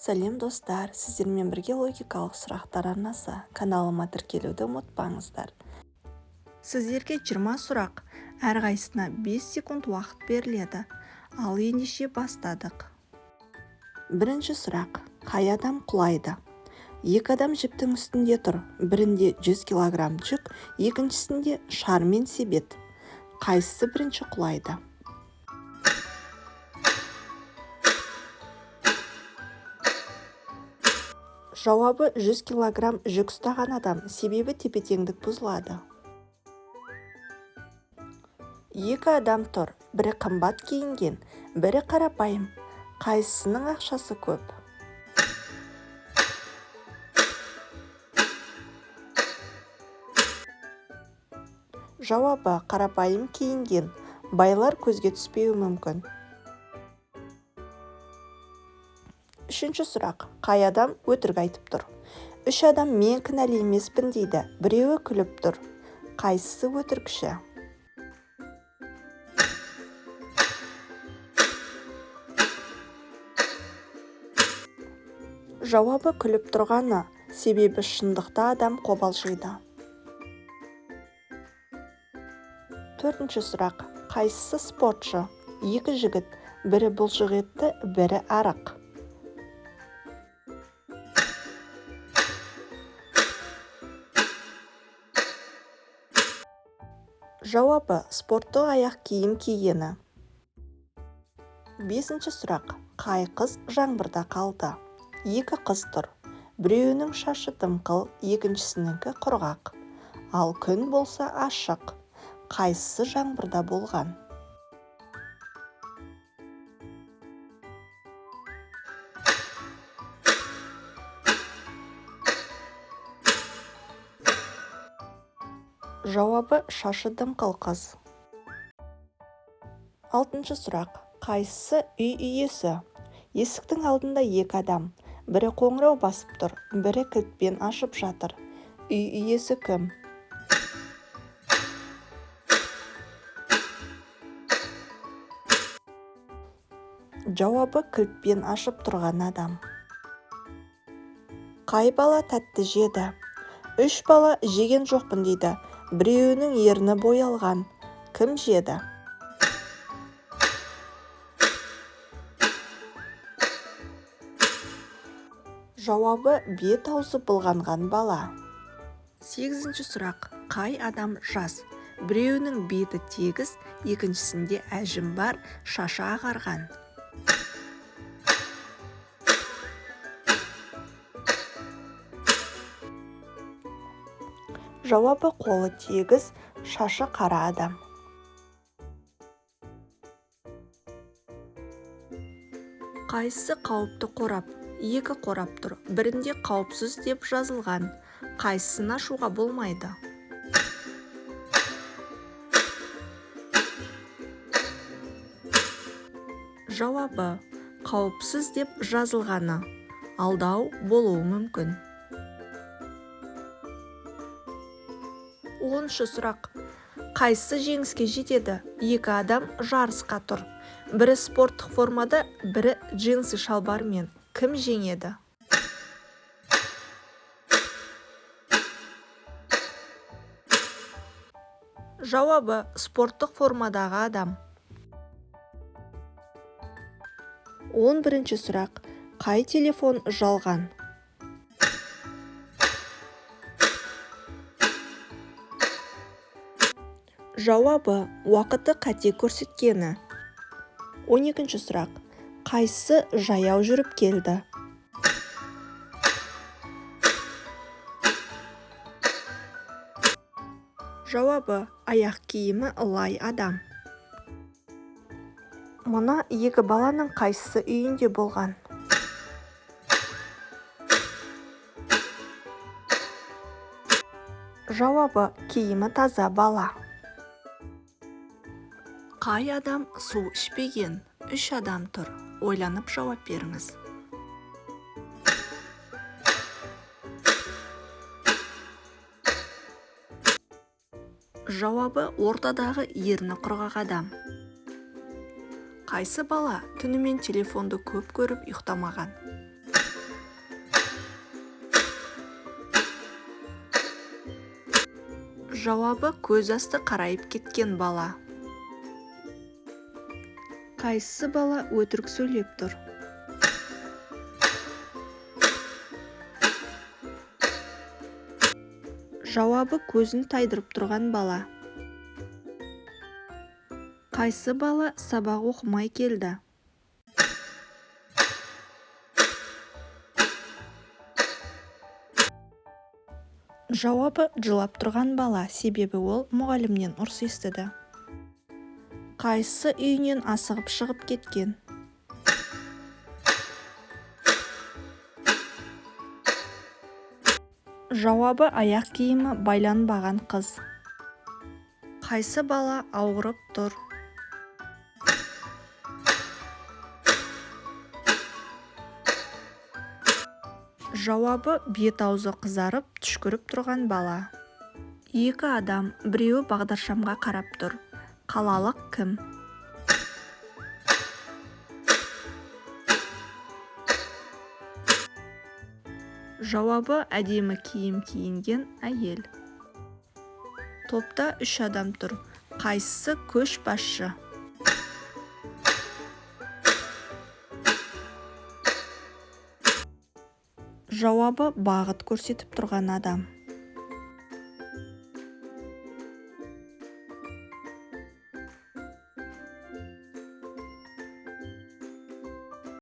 Сәлем, достар! Сіздермен бірге логикалық сұрақтар арнасы. Каналыма тіркелуді ұмытпаңыздар. Сіздерге 20 сұрақ, әрқайсысына 5 секунд уақыт беріледі. Ал ендеше бастадық. Бірінші сұрақ. Қай адам құлайды? Екі адам жіптің үстінде тұр. Бірінде 100 килограмм жүк, екіншісінде шар мен себет. Қайсысы бірінші құлайды? Жауабы: 100 килограмм жүк ұстаған адам, себебі тепе-теңдік бұзылады. Екі адам тұр, бірі қымбат киінген, бірі қарапайым. Қайсысының ақшасы көп? Жауабы: қарапайым киінген. Байлар көзге түспеуі мүмкін. Үшінші сұрақ. Қай адам өтірік айтып тұр? Үш адам «мен кінәлі емеспін» дейді, біреуі күліп тұр. Қайсысы өтірікші? Жауабы: күліп тұрғаны, себебі шындықты адам қобалжиды. Төртінші сұрақ. Қайсысы спортшы? Екі жігіт, бірі бұлшық етті, бірі арық. Жауабы: спорттық аяқ киім кигені. Бесінші сұрақ. Қай қыз жаңбырда қалды? Екі қыз тұр, біреуінің шашы дымқыл, екіншісінікі құрғақ, ал күн болса ашық. Қайсысы жаңбырда болған? Жауабы: шашы дымқыл қыз. Алтыншы сұрақ. Қайсысы үй иесі? Есіктің алдында екі адам, бірі қоңырау басып тұр, бірі кілтпен ашып жатыр. Үй иесі кім? Жауабы: кілтпен ашып тұрған адам. Қай бала тәтті жеді? Үш бала «жеген жоқпын» дейді, біреуінің ерні боялған. Кім жеді? Жауабы: бет-аузы былғанған бала. Сегізінші сұрақ. Қай адам жас? Біреуінің беті тегіс, екіншісінде әжім бар, шашы ағарған. Жауабы: қолы тегіс, шашы қара адам. Қайсысы қауіпті қорап? Екі қорап тұр, бірінде «қауіпсіз» деп жазылған. Қайсысын ашуға болмайды? Жауабы: «қауіпсіз» деп жазылғаны, алдау болуы мүмкін. 10-шы сұрақ. Қайсысы жеңіске жетеді? Екі адам жарысқа тұр, бірі спорттық формада, бірі джинсы шалбармен. Кім жеңеді? Жауабы: спорттық формадағы адам. 11-ші сұрақ. Қай телефон жалған? Жауабы: уақыты қате көрсеткені. 12-ші сұрақ. Қайсысы жаяу жүріп келді? Жауабы: аяқ киімі лай адам. Мына екі баланың қайсысы үйінде болған? Жауабы: киімі таза бала. Қай адам су ішпеген? Үш адам тұр, ойланып жауап беріңіз. Жауабы: ортадағы ерні құрғақ адам. Қайсы бала түнімен телефонды көп көріп ұйықтамаған? Жауабы көз асты қарайып кеткен бала. Қайсысы бала өтірік сөйлеп тұр? Жауабы көзін тайдырып тұрған бала. Қайсы бала сабақ оқымай келді? Жауабы жылап тұрған бала, себебі ол мұғалімнен ұрыс естіді. Қайсысы үйінен асығып шығып кеткен? Жауабы аяқ киімі байланбаған қыз. Қайсы бала ауырып тұр? Жауабы бет-аузы қызарып, түшкіріп тұрған бала. Екі адам, біреуі бағдаршамға қарап тұр. Қалалық кім? Жауабы әдемі киім киінген әйел. Топта үш адам тұр. Қайсысы көшбасшы? Жауабы бағыт көрсетіп тұрған адам.